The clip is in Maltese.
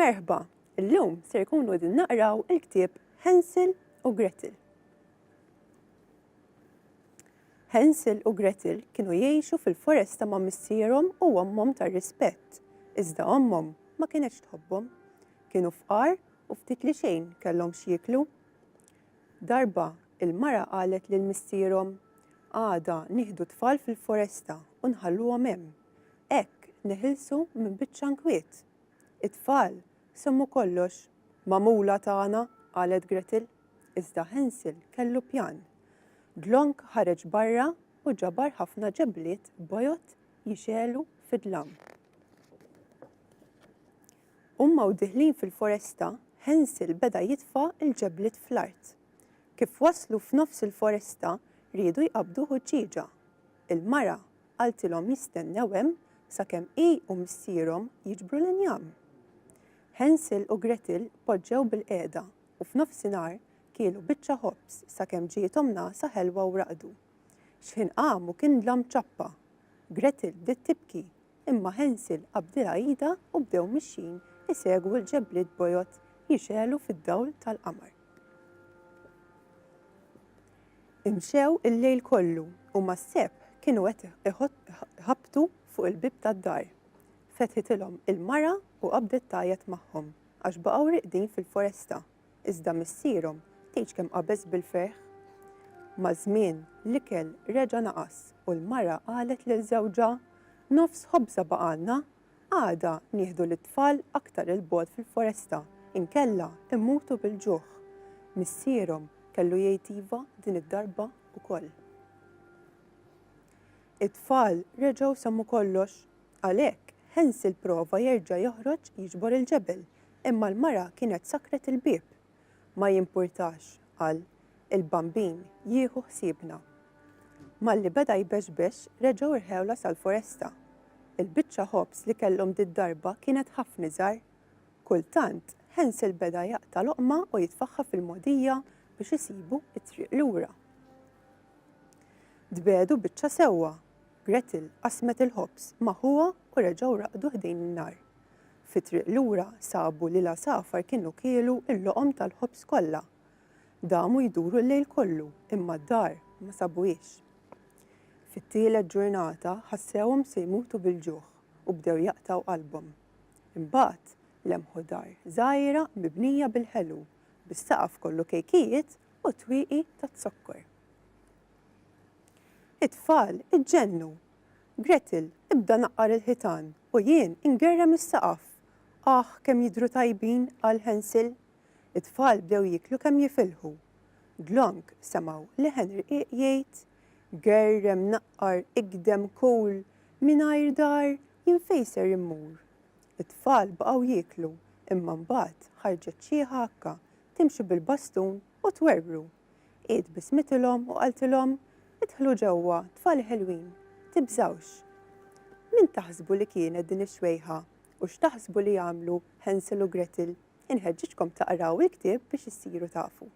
Merħba! Illum ser ikunu qegħdin naqraw il-ktieb Hansel u Gretel. Hansel u Gretel kienu jgħixu fil-foresta ma' missierhom u ommhom tar-rispett, iżda ommhom ma kinetx tħobbhom. Kienu fqar u ftit li xejn kellhom x'jieklu. Darba, il-mara qalet lil missierhom, Għada nieħdu t-tfal fil-foresta u nħalluhom hemm. Hekk neħilsu minn biċċa nkwiet. It-tfal semmu kollox. Magħmula tagħna, qalet Gretel. Iżda Hansel kellu pjan. Dlonk ħareġ barra u ġabar ħafna ġebliet bojod jixegħlu fid-dlam. Huma u diħlin fil-foresta, Hansel beda jitfa' l-ġebliet fl-art. Kif waslu f'nofs il-foresta, riedu jqabbdu ħuġġieġa. Il-mara qaltilhom jistennew hemm sakemm hi u missierhom jiġbru l-injam. Hansel u Gretel poġġew bilqiegħda u f'nofsinhar kielu biċċa ħobż sakemm ġiethom nagħsa ħelwa u raqdu. X'ħin qamu kien dlam ċappa. Gretel bdiet tibki Imma Hansel qabdilha idha u bdew mixjin isegwu l-ġebliet bojod jixegħlu fid-dawl tal-qamar. Imxew il-lejl kollu u mas-sebħ kienu qed iħabbtu fuq il-bieb tad-dar. Fetħitilhom il-mara u qabdet tgħajjat magħhom għax baqgħu riqdin fil-foresta. Iżda missierhom tgħidx kemm qabeż bil-ferħ. Maż-żmien, l-ikel reġa' naqas u l-mara qalet lil żewġha, Nofs ħobża baqgħalna, għada nieħdu lit-tfal aktar 'il bogħod fil-foresta, inkella mmutu bil-ġuħ. Missierhom kellu jgħid iva din id-darba wkoll. It-tfal reġgħu semmu kollox. Għalhekk, Hansel prova jerġa' joħroġ jiġbor il-ġebel, imma l-mara kienet sakkret il-bieb. Ma jimpurtax, qal, il-Bambin jieħu ħsiebna. Malli beda jbexbex reġgħu rħewlha sal-foresta. Il-biċċa ħobż li kellhom did-darba kienet ħafna iżgħar. Kultant, Hansel beda jaqta' loqma u jitfagħha fil-mogħdija biex isibu t-triq lura. Tbiegħdu biċċa sewwa, Gretel qasmet il-ħobż ma' ħuha u reġgħu raqdu ħdejn in-nar. Fit-triq lura sabu li l-għasafar kienu kielu l-loqom tal-ħobż kollha. Damu jduru l-lejl kollu imma d-dar ma sabuhiex. Fit-tielet ġurnata ħassewhom se jmutu bil-ġuħ u bdew jaqtgħu qalbhom. Imbagħad lemħu dar żgħira mibnija bil-ħelu, bis-saqaf kollu kejkijiet u twieqi taz-zokkor. It-tfal iġġennu. Gretel, ibda naqqar il-ħitan u jien ingerrem is-saqaf. Aħ, kemm jidhru tajbin, qal Hansel. It-tfal bdew jieklu kemm jifilħu. Dlonk semgħu leħen irqiq jgħid, Gerrem, naqqar, igdem, kul, mingħajr dar, jien fejn ser immur? It-tfal baqgħu jieklu, imma mbagħad ħarġet xiħa akka, timxi bil-bastun u twerwru. Hi tbissmitilhom u qaltilhom, Idħlu ġewwa, tfal ħelwin, tibżgħux. Min taħsbu li kienet din ix-xwejħa u x'taħsbu li għamlu Hansel u Gretel? Inħeġġiġkom taqraw il-ktieb biex issiru tafu.